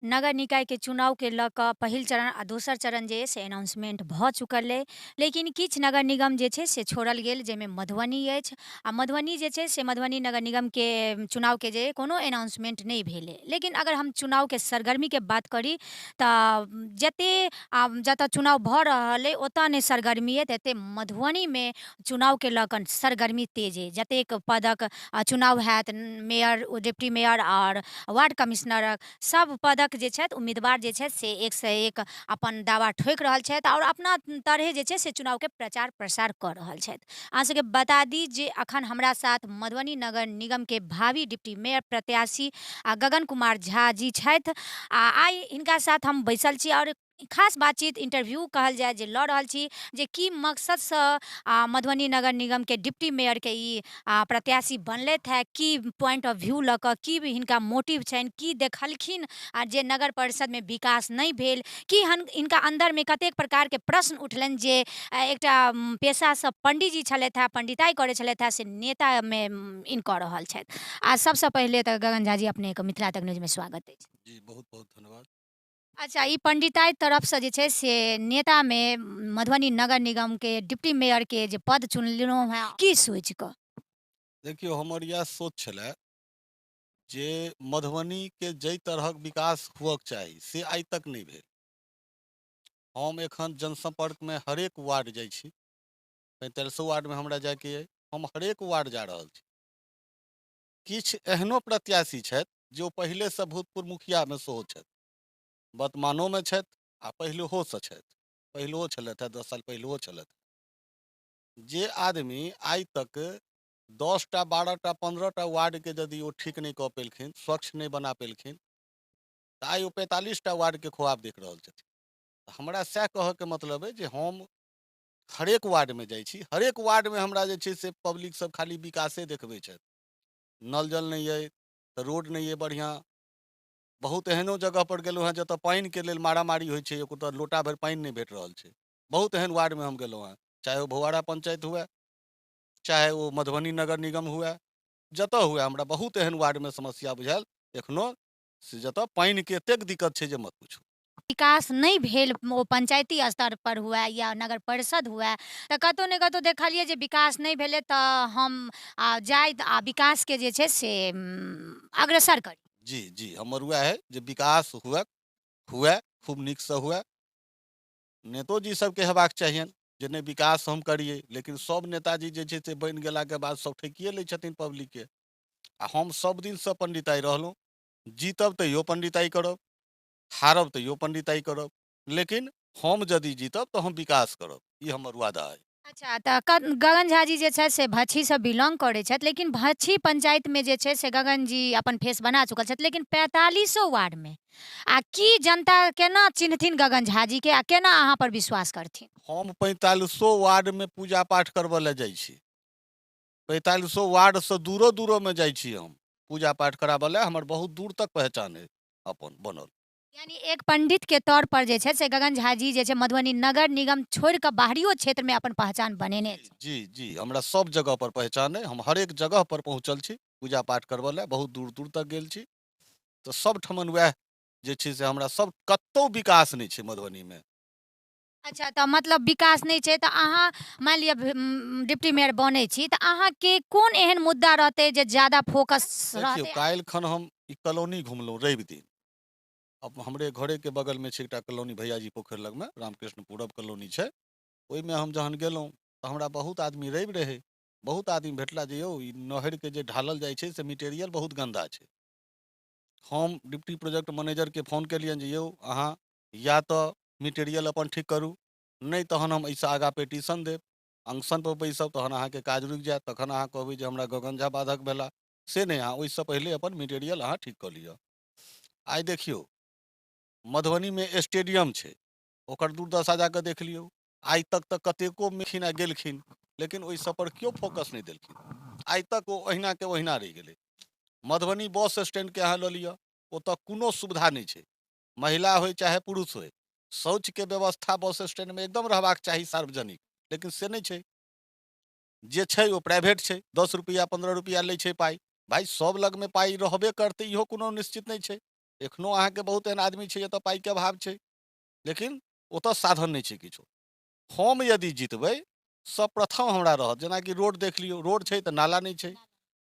नगर निकायके चुनावके लऽ कऽ पहिल चरण आ दोसर चरण जे अइ से एनाउंसमेंट भऽ चुकल अइ। लेकिन किछु नगर निगम जे छै से छोड़ल गेल, जाहिमे मधुबनी अछि। आ मधुबनी जे छै से मधुबनी नगर निगमके चुनावके जे कोनो एनाउंसमेंट नहि भेलै। लेकिन अगर हम चुनावके सरगर्मीके बात करी तऽ जतेक आब जतऽ चुनाव भऽ रहल अइ ओतऽ नहि सरगर्मी अइ, ततेक मधुबनीमे चुनावके लऽ कऽ सरगर्मी तेज अइ। जतेक पदक चुनाव हैत, मेयर, डिप्टी मेयर आओर वार्ड कमिश्नरक सब पदक जे छथि उम्मीदवार जे छथि से एकसँ एक अपन दावा ठोकि रहल छथि आओर अपना तरहे जे छै से चुनावके प्रचार प्रसार कऽ रहल छथि। अहाँ सबके बता दी जे अखन हमरा साथ मधुबनी नगर निगमके भावी डिप्टी मेयर प्रत्याशी आ गगन कुमार झा जी छथि आ आइ हिनका साथ हम बैसल छी आओर खास बातचीत इंटरव्यू कहल जाय जे लऽ रहल छी जे की मकसदसँ मधुबनी नगर निगमके डिप्टी मेयरके ई प्रत्याशी बनलथि हेँ, की पॉइंट ऑफ व्यू लऽ कऽ की हिनका मोटिव छनि, की देखलखिन आ जे नगर परिषदमे विकास नहि भेल, की हिनका अन्दरमे कतेक प्रकारके प्रश्न उठलनि जे एकटा पेशासँ पंडीजी छलथि हेँ, पंडिताइ करै छलथि हेँ, से नेतामे इन कऽ रहल छथि। आ सबसँ पहिले तऽ गगन झा जी, अपनेके मिथिला तक न्यूजमे स्वागत अछि। जी, बहुत बहुत धन्यवाद। अच्छा, ई पंडिताइ तरफसँ जे छै से नेतामे मधुबनी नगर निगमके डिप्टी मेयरके जे पद चुनलहुँ हेँ, की सोचि कऽ? देखियौ, हमर इएह सोच छलए जे मधुबनीके जाहि तरहक विकास हुअके चाही से आइ तक नहि भेल। हम एखन जनसम्पर्कमे हरेक वार्ड जाइ छी, 45 वार्डमे हमरा जाइके अइ, हम हरेक वार्ड जा रहल छी। किछु एहनो प्रत्याशी छथि जे ओ पहिलेसँ भूतपूर्व मुखियामे सेहो छथि, वर्तमानोमे छथि आ पहिलहोसँ छथि, पहिलहो छलथि हेँ, 10 साल पहिलहो छलथि। जे आदमी आइ तक 10टा 12टा 15टा वार्डके यदि ओ ठीक नहि कऽ पेलखिन, स्वच्छ नहि बना पेलखिन, तऽ आइ ओ 45टा वार्डके खोआब देख रहल छथिन। तऽ हमरा सएह कहऽके मतलब अइ जे हम हरेक वार्डमे जाइ छी, हरेक वार्डमे हमरा जे छै से पब्लिक सब खाली विकासे देखबै छथि। नल जल नहि अइ तऽ रोड नहि अइ बढ़िआँ। बहुत एहनो जगहपर गेलहुँ हेँ जतऽ पानिके लेल मारामारी होइ छै, ओतऽ लोटा भरि पानि नहि भेट रहल छै। बहुत एहन वार्डमे हम गेलहुँ हेँ, चाहे ओ भौआरा पंचायत हुए, चाहे ओ मधुबनी नगर निगम हुए, जतऽ हुए, हमरा बहुत एहन वार्डमे समस्या बुझायल एखनो से जतऽ पानिके एतेक दिक्कत छै जे मत पूछू। विकास नहि भेल, ओ पंचायती स्तर पर हुए या नगर परिषद हुए, तऽ कतहु ने कतहु देखलियै जे विकास नहि भेलै, तऽ हम जाइत आ विकासके जे छै से अग्रसर करी। जी जी, हमर वएह है जे विकास हुए हुए खूब नीकसँ हुए। नेतोजी सबके हेबाक चाहियनि जे नहि विकास हम करियै, लेकिन सब नेताजी जे छै से बनि गेलाके बाद सब ठकिए लै छथिन पब्लिकके। आ हम सब दिनसँ पंडिताइ रहलहुँ, जीतब तैयो पंडिताइ करब, हारब तैयो पंडिताइ करब, लेकिन हम यदि जीतब तऽ हम विकास करब, ई हमर वादा अइ। अच्छा, तऽ गगन झा जी जे छथि से भछीसँ बिलोंग करै छथि, लेकिन भछी पंचायतमे जे छै से गगन जी अपन फेस बना चुकल छथि, लेकिन 45 वार्डमे आ की जनता केना चिन्हथिन गगन झा जीके आ केना अहाँ पर विश्वास करथिन? हम 45 वार्डमे पूजा पाठ करबऽ लए जाइ छी, 45 वार्डसँ दूरो दूरोमे जाइ छी हम पूजा पाठ कराबऽ लए, हमर बहुत दूर तक पहचान अइ अपन बनल। यानी एक पंडित के तौर पर जे छै से गगन झा जी जे छै मधुबनी नगर निगम छोड़ि कऽ बाहरियो क्षेत्र में अपन पहचान बनेने छै। जी जी, हमरा सब जगह पर पहचान अइ, हम हरेक जगह पर पहुँचल छी पूजा पाठ करबऽ लए, बहुत दूर दूर तक गेल छी, तऽ सब ठमन वएह जे छै से हमरा सब कतौ विकास नहि छै मधुबनी में। अच्छा, तऽ मतलब विकास नहि छै, तऽ अहाँ मानि लिअ डिप्टी मेयर बनै छी तऽ अहाँके कोन एहन मुद्दा रहतै जे ज्यादा फोकस देखियौ, रहतै? काल्हि खन हम ई कॉलोनी घुमलहुँ रवि दिन, अब हमरे घरेके बगलमे छै एकटा कॉलोनी, भैयाजी पोखरि लगमे रामकृष्ण पूरब कॉलोनी छै, ओहिमे हम जहन गेलहुँ तऽ हमरा बहुत आदमी रवि रहै, बहुत आदमी भेटला जे यौ ई नहरिके जे ढालल जाइ छै से मटेरियल बहुत गन्दा छै। हम डिप्टी प्रोजेक्ट मैनेजरके फोन केलियनि जे यौ अहाँ या तऽ मटेरियल अपन ठीक करू, नहि तहन हम एहिसँ आगाँ पिटीशन देब, अनशनपर बैसब, तहन अहाँके काज रुकि जायत, तखन अहाँ कहबै जे हमरा गगन झा बाधक भेला, से नहि, अहाँ ओहिसँ पहिले अपन मटेरियल अहाँ ठीक कऽ लिअ। आइ देखियौ मधुबनीमे स्टेडियम छै, ओकर दुर्दशा जाकऽ देख लियौ, आइ तक तऽ कतेको एलखिन आ गेलखिन, लेकिन ओहि सब पर केओ फोकस नहि देलखिन, आइ तक ओ ओहिनाके ओहिना रहि गेलै। मधुबनी बस स्टैंडके अहाँ लऽ लिअ, ओतऽ कोनो सुविधा नहि छै, महिला होइ चाहे पुरुष होइ, शौचके व्यवस्था बस स्टैंडमे एकदम रहबाक चाही सार्वजनिक, लेकिन से नहि छै। जे छै ओ प्राइवेट छै, 10 रुपैआ 15 रुपैआ लै छै पाइ, भाइ सब लगमे पाइ रहबे करतै इहो कोनो निश्चित नहि छै। एखनो अहाँके बहुत एहन आदमी छै जतऽ पाइके अभाव छै, लेकिन ओतऽ साधन नहि छै किछो। हम यदि जितबै, सर्वप्रथम हमरा रहत, जेनाकि रोड देख लियौ, रोड छै तऽ नाला नहि छै,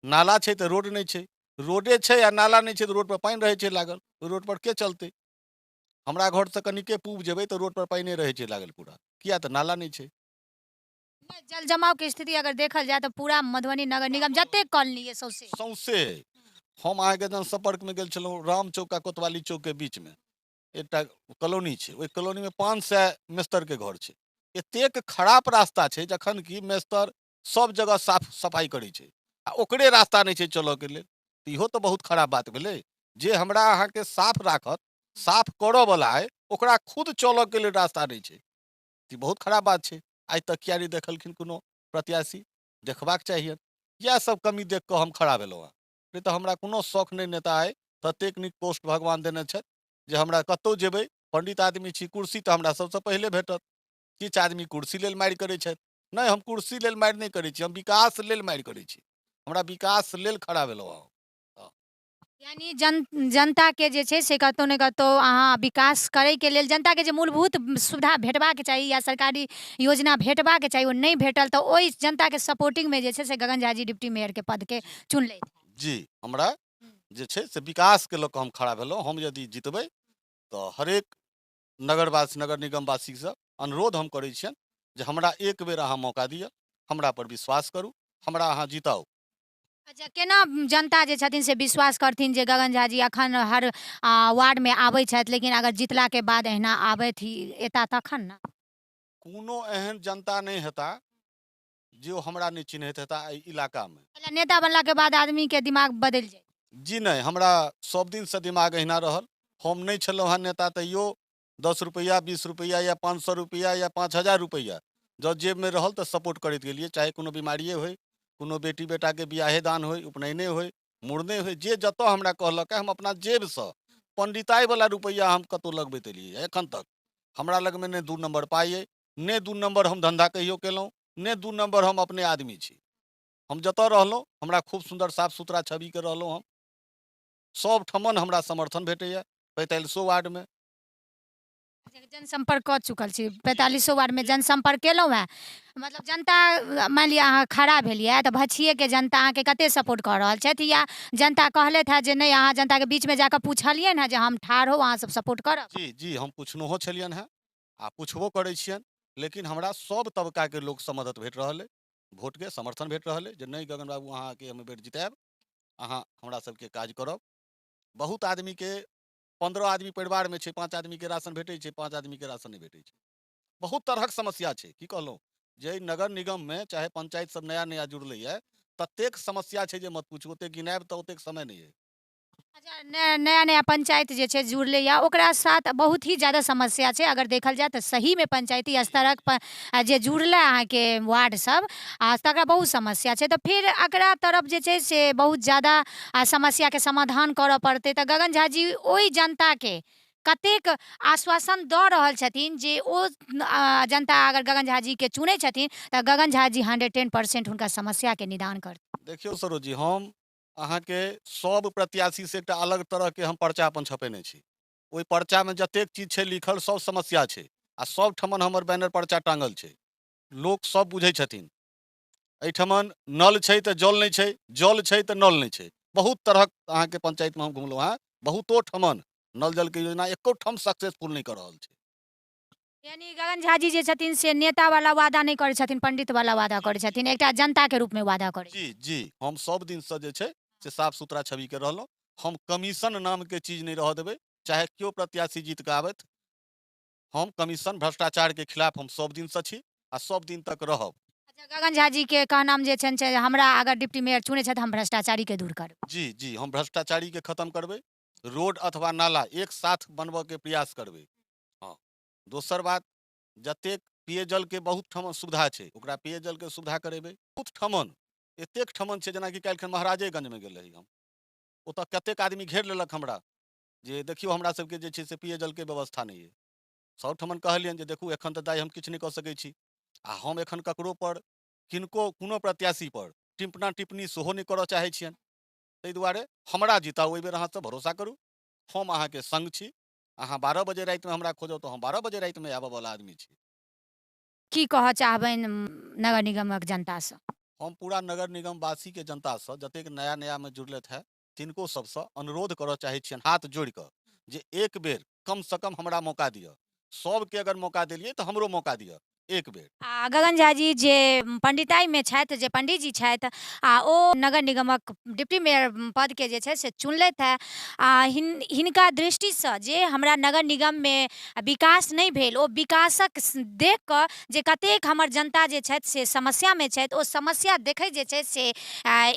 नाला छै तऽ रोड नहि छै, रोडे छै आ नाला नहि छै तऽ रोड पर पानि रहै छै लागल, ओहि रोड पर के चलतै? हमरा घरसँ कनिके पूब जेबै तऽ रोड पर पानिए रहै छै लागल पूरा, किया तऽ नाला नहि छै। जल जमाव के स्थिति अगर देखल जाय तऽ पूरा मधुबनी नगर निगम जतेक कॉलोनी अइ सौंसे सौंसे। हम अहाँके जनसम्पर्कमे गेल छलहुँ, राम चौक आ कोतवाली चौकके बीचमे एकटा कॉलोनी छै, ओहि कॉलोनीमे 500 मेस्तरके घर छै। एतेक खराब रास्ता छै, जखन कि मेस्तर सब जगह साफ सफाइ करै छै आ ओकरे रास्ता नहि छै चलऽके लेल, तऽ इहो तऽ बहुत खराब बात भेलै। जे हमरा अहाँके साफ राखत, साफ करऽवला अइ, ओकरा खुद चलऽके लेल रास्ता नहि छै, ई बहुत खराब बात छै। आइ तक किया नहि देखलखिन कोनो प्रत्याशी? देखबाक चाहियनि। इएह सब कमी देख कऽ हम खड़ा भेलहुँ हेँ, नहि तऽ हमरा कोनो शौक नहि नेता अइ, ततेक नीक पोस्ट भगवान देने छथि जे हमरा कतहु जेबै, पंडित आदमी छी, कुर्सी तऽ हमरा सबसँ पहिले भेटत। किछु आदमी कुर्सी लेल मारि करै छथि, नहि, हम कुर्सी लेल मारि नहि करै छी, हम विकास लेल मारि करै छी। हमरा विकास लेल खड़ा भेलहुँ हँ। यानी जनताके जे छै से कतहु ने कतहु अहाँ विकास करैके लेल जनताके जे मूलभूत सुविधा भेटबाक चाही या सरकारी योजना भेटबाक चाही ओ नहि भेटल, तऽ ओहि जनताके सपोर्टिंगमे जे छै से गगन झा जी डिप्टी मेयरके पदके चुनलथि। जी, हमरा जे छै से विकासके लऽ कऽ हम खड़ा भेलहुँ। हम यदि जितबै तऽ हरेक नगरवासी, नगर निगमवासीसँ अनुरोध हम करै छियनि जे हमरा एक बेर अहाँ मौका दिअ, हमरा पर विश्वास करू, हमरा अहाँ जिताउ। अच्छा, केना जनता जे छथिन से विश्वास करथिन जे गगन झा जी अखन हर वार्डमे आबै छथि, लेकिन अगर जितलाके बाद एहिना आबथि एता तखन ने? कोनो एहन जनता नहि हेता जे ओ हमरा नहि चिन्हैत हेता एहि इलाकामे। नेता बनलाके बाद आदमीके दिमाग बदलि जाइ? जी नहि, हमरा सब दिनसँ दिमाग एहिना रहल। हम नहि छलहुँ हेँ नेता तैयो 10 रुपैआ, 20 रुपैआ या 500 रुपैआ या 5000 रुपैआ जँ जेबमे रहल तऽ सपोर्ट करैत गेलियै, चाहे कोनो बीमारिए होइ, कोनो बेटी बेटाके बियाहे दान होइ, उपनयने होइ, मुड़ने होइ, जे जतऽ हमरा कहलक हम अपना जेबसँ पंडिताइवला रुपैआ हम कतहु लगबैत एलियै एखन तक। हमरा लगमे नहि 2 नम्बर पाइ अइ, नहि 2 नम्बर हम धन्धा कहियो केलहुँ, नहि 2 नम्बर हम अपने आदमी छी। हम जतऽ रहलहुँ हमरा खूब सुन्दर साफ सुथरा छविके रहलहुँ, हम सब ठमन हमरा समर्थन भेटैए 45 वार्डमे। जनसम्पर्क कऽ चुकल छी, 45 वार्डमे जनसम्पर्क केलहुँ हेँ, मतलब जनता मानि लिअ अहाँ खड़ा भेलियै तऽ भछिएके जनता अहाँके कते सपोर्ट कऽ रहल छथि, या जनता कहलथि हेँ जे नहि अहाँ जनताके बीचमे जाकऽ पुछलियनि हेँ जे हम ठाढ़ हो अहाँ सब सपोर्ट करब? जी जी, हम पुछनहो छलियनि हेँ आ पुछबो करै छियनि, लेकिन हमरा सब तबकाके लोकसँ मदद भेट रहल अइ, भोटके समर्थन भेट रहल अइ जे नहि गगन बाबू अहाँके हम बेर जितायब, अहाँ हमरा सबके काज करब। बहुत आदमीके 15 आदमी परिवारमे छै, 5 आदमीके राशन भेटै छै, 5 आदमीके राशन नहि भेटै छै। बहुत तरहक समस्या छै। की कहलहुँ जे नगर निगममे चाहे पंचायत सब नया नया जुड़लैए ततेक समस्या छै जे मत पूछू, ओतेक गिनायब तऽ ओतेक समय नहि अइ। अच्छा, नया नया पंचायत जे छै जुड़लैए ओकरा साथ बहुत ही ज्यादा समस्या छै। अगर देखल जाय तऽ सहीमे पंचायती स्तरक जे जुड़लै अहाँके वार्ड सब आ तकरा बहुत समस्या छै, तऽ फेर एकरा तरफ जे छै से बहुत ज्यादा समस्याके समाधान करऽ पड़तै। तऽ गगन झा जी ओहि जनताके कतेक आश्वासन दऽ रहल छथिन जे ओ जनता अगर गगन झा जीके चुनै छथिन तऽ गगन झा जी 110% हुनका समस्याके निदान करथिन? देखियौ सरोज जी, हम अहाँके सब प्रत्याशीसँ एकटा अलग तरहके हम पर्चा अपन छपेने छी। ओहि पर्चामे जतेक चीज छै लिखल सब समस्या छै आ सब ठमन हमर बैनर पर्चा टाँगल छै, लोक सब बुझै छथिन। एहिठमन नल छै तऽ जल नहि छै, जल छै तऽ नल नहि छै। बहुत तरहक अहाँके पंचायतमे हम घुमलहुँ हेँ, बहुतो ठमन नल जलके योजना एको ठाम सक्सेसफुल नहि कऽ रहल छै। यानी गगन झा जी जे छथिन से नेता वाला वादा नहि करै छथिन, पंडित वाला वादा करै छथिन, एकटा जनताके रूपमे वादा करै। जी जी, हम सब दिनसँ जे छै से साफ सुथरा छविके रहलहुँ। हम कमीशन नामके चीज नहि रहऽ देबै, चाहे केओ प्रत्याशी जीत कऽ आबथि। हम कमीशन भ्रष्टाचारके खिलाफ हम सब दिनसँ छी आ सब दिन तक रहब। अच्छा, गगन झा जी के कहनाम जे छनि से हमरा अगर डिप्टी मेयर चुनै छथि हम भ्रष्टाचारीके दूर करब। जी जी, हम भ्रष्टाचारीके खत्म करबै, रोड अथवा नाला एक साथ बनबऽके प्रयास करबै। हँ, दोसर बात, जतेक पेयजलके बहुत ठाम सुविधा छै ओकरा पेयजलके सुविधा करेबै। बहुत ठमन एतेक ठमन छै, जेनाकि काल्हिखन महाराजेगंजमे गेल रही हम, ओतऽ कतेक आदमी घेर लेलक हमरा जे देखियौ हमरा सबके जे छै से पेयजलके व्यवस्था नहि अइ। सब ठमन कहलियनि जे देखू एखन तऽ दाइ हम किछु नहि कऽ सकै छी आ हम एखन ककरो पर किनको कोनो प्रत्याशी पर टिपना टिप्पणी सेहो नहि करऽ चाहै छियनि, ताहि दुआरे हमरा जिताउ, एहि बेर अहाँ सब भरोसा करू। हम अहाँके संग छी। अहाँ 12 बजे रातिमे हमरा खोजब तऽ हम 12 बजे रातिमे आबयवला आदमी छी। की कहऽ चाहबनि नगर निगमक जनतासँ? हम पूरा नगर निगम वासीके जनतासँ, जतेक नया नयामे जुड़लथि हे तिनको सबसँ अनुरोध करऽ चाहै छियनि हाथ जोड़ि कऽ जे एक बेर कमसँ कम हमरा मौका दिअ। सबके अगर मौका देलियै तऽ हमरो मौका दिअ एक बेर। आ गगन झा जी जे पंडिताइमे छथि, जे पंडीजी छथि, आ ओ नगर निगमक डिप्टी मेयर पदके जे छै से चुनलथि हेँ, आ हिनका दृष्टिसँ जे हमरा नगर निगममे विकास नहि भेल, ओ विकासक देख कऽ जे कतेक हमर जनता जे छथि से समस्यामे छथि, ओ समस्या देखैत जे छै से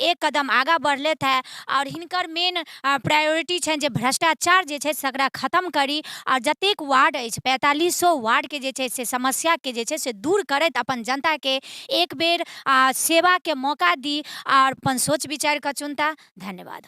एक कदम आगाँ बढ़लथि हेँ। आओर हिनकर मेन प्रायोरिटी छनि जे भ्रष्टाचार जे छै तकरा खतम करी, आओर जतेक वार्ड अछि 4500 वार्डके जे छै से समस्याके जे छै से दूर करैत अपन जनताके एक बेर सेवाके मौका दी, आओर अपन सोच विचारि कऽ चुनता। धन्यवाद।